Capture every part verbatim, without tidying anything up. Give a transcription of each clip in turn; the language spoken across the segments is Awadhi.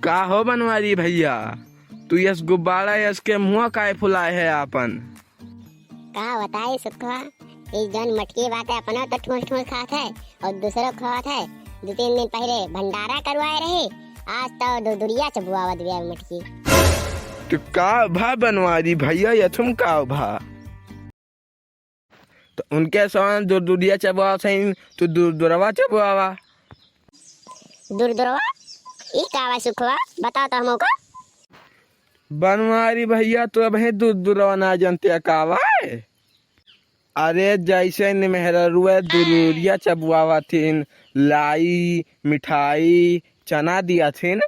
का हो बनवारी भइया, तू यस गुब्बारा यस के मुँह काहे फुलाए है आपन? का बताई सुखवा, ई जौन मटकी बाटे अपनो तो ठूस ठूस खात है और दूसरो खात है। दो तीन दिन पहिले भंडारा करवाए रही, आज तो दुरदुरिया चबुआवत बिया मटकी। तो का भा बनवारी भइया, यथुम का भा? तो उनके समान दुरदुरिया चबुआवत है, तू दुरदुरवा चबुआवा। दुरदुरवा? ई का बा सुखवा? बताओ तो हमको। बनवारी भइया, तू अबहीं दुरदुरवा ना जनते का बा? अरे जैसे मेहररुआ दुरदुरिया चबुआवा थिन, लाई, मिठाई, चना दिया थिन,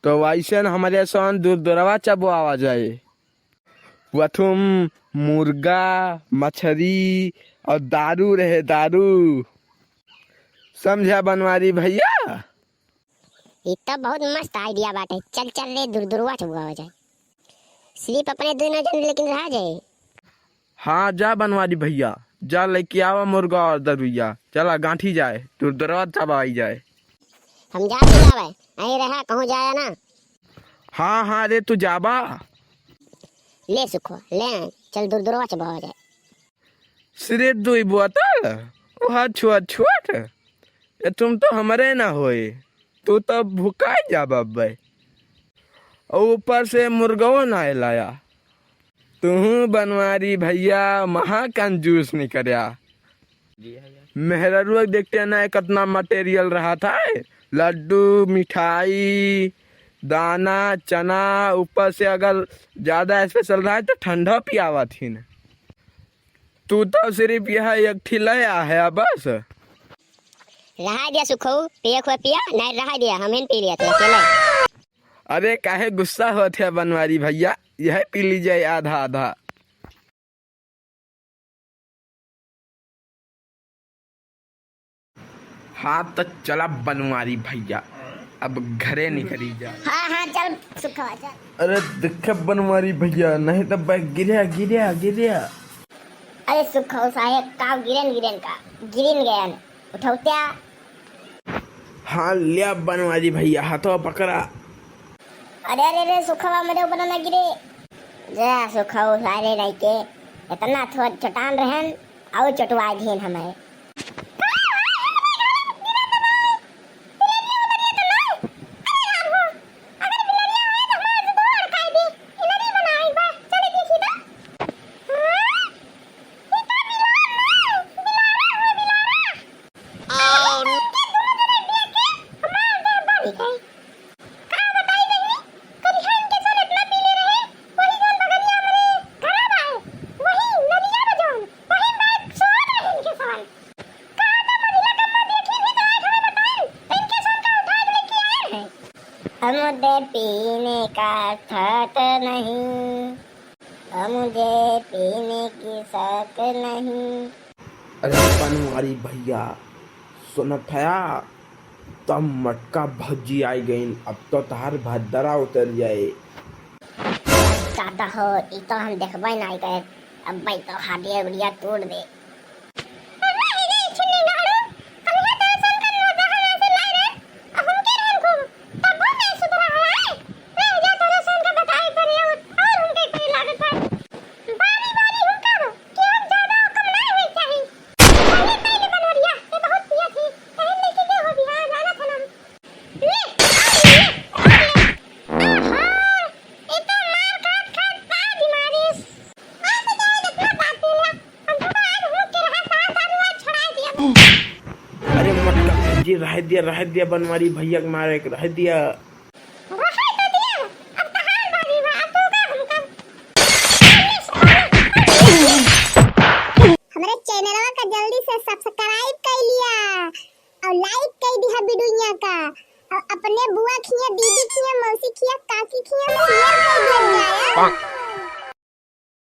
तो वैसे न हमरे सन दुरदुरवा चबुआवा जाए। वथुम मुर्गा, मछरी और दारू रहे, दारू। समझा बनवारी भइया? ई तो बहुत मस्त idea बाटे। चल, चल रे, दुरदुरवा चबुआवा जाए। सिर्फ अपने दुनो जन लेकिन रहा जाए। हाँ, जा बनवारी भइया, जा लेके आवा मुर्गा और दरुइया। चला गांठी जाए, दुरदुरवा चबाई जाए। हम जा के जावे, अहीं रहा, कहूँ जाया ना। हाँ, हाँ रे, तू जाबा। ले सुखवा, ले, चल दुरदुरवा चबावा जाए। सिर्फ दुई बोतल? ओहा छोट छोट? ए, तुम तो हमरे ना होए, तू तो भुकाई जा बब्बे। और ऊपर से मुर्गो ना लाया। तू बनवारी भइया महा कंजूस निकर्या। मेहररुआ देखते ना कितना material रहा था, लड्डू, मिठाई, दाना, चना, ऊपर से अगर ज्यादा special रहा है तो ठंडा पियावा थी ना। तू तो सिर्फ यह एक ठिलया है बस। रहा दिया सुखऊ, पिए खुए पिया, नहीं रहा दिया, हम ही पी लिया था अकेले। अरे काहे गुस्सा होत है बनवारी भइया, यह पी लीजिए आधा आधा। हाँ तो चला बनवारी भइया, अब घरे निकरी जा। हाँ, हाँ, चल सुखवा, चल। अरे देखे बनवारी भइया, नहीं तो बैग गिरे, गिरे, गिरे। अरे सुखवा साहेब, का गिरेन, गिरेन का? गिरिन गयन। उठौत्या। हाँ, ल्या बनवारी भइया, हाथवा पकड़ा। अरे, अरे, अरे, सुखवा मेरे ऊपर ना गिरे। जा सुखवा सारे नहीं के, इतना थोड़ चटान रहन, आउ चटवा दीन हमें। मुझे पीने का शौक नहीं, मुझे पीने की शौक नहीं। अरे बनवारी भइया, सुनत हया? तब मटका भौजी आई गइन, अब तो तहार भद्दरा उतर जाए। दादा हो, ई तो हम देखबे नाई करे, अब भाई तो हाडिया गुड़िया तोड़ दे। अरे मटका भौजी, रह दिया, रह दिया, बनवारी भइया के मारे के रह दिया। हमरे चैनलवा का जल्दी से subscribe कर लिया और like कर दिया वीडियो का, और अपने बुआ खिया, दीदी खिया, मौसी खिया, काकी खिया share कर दिया जाए।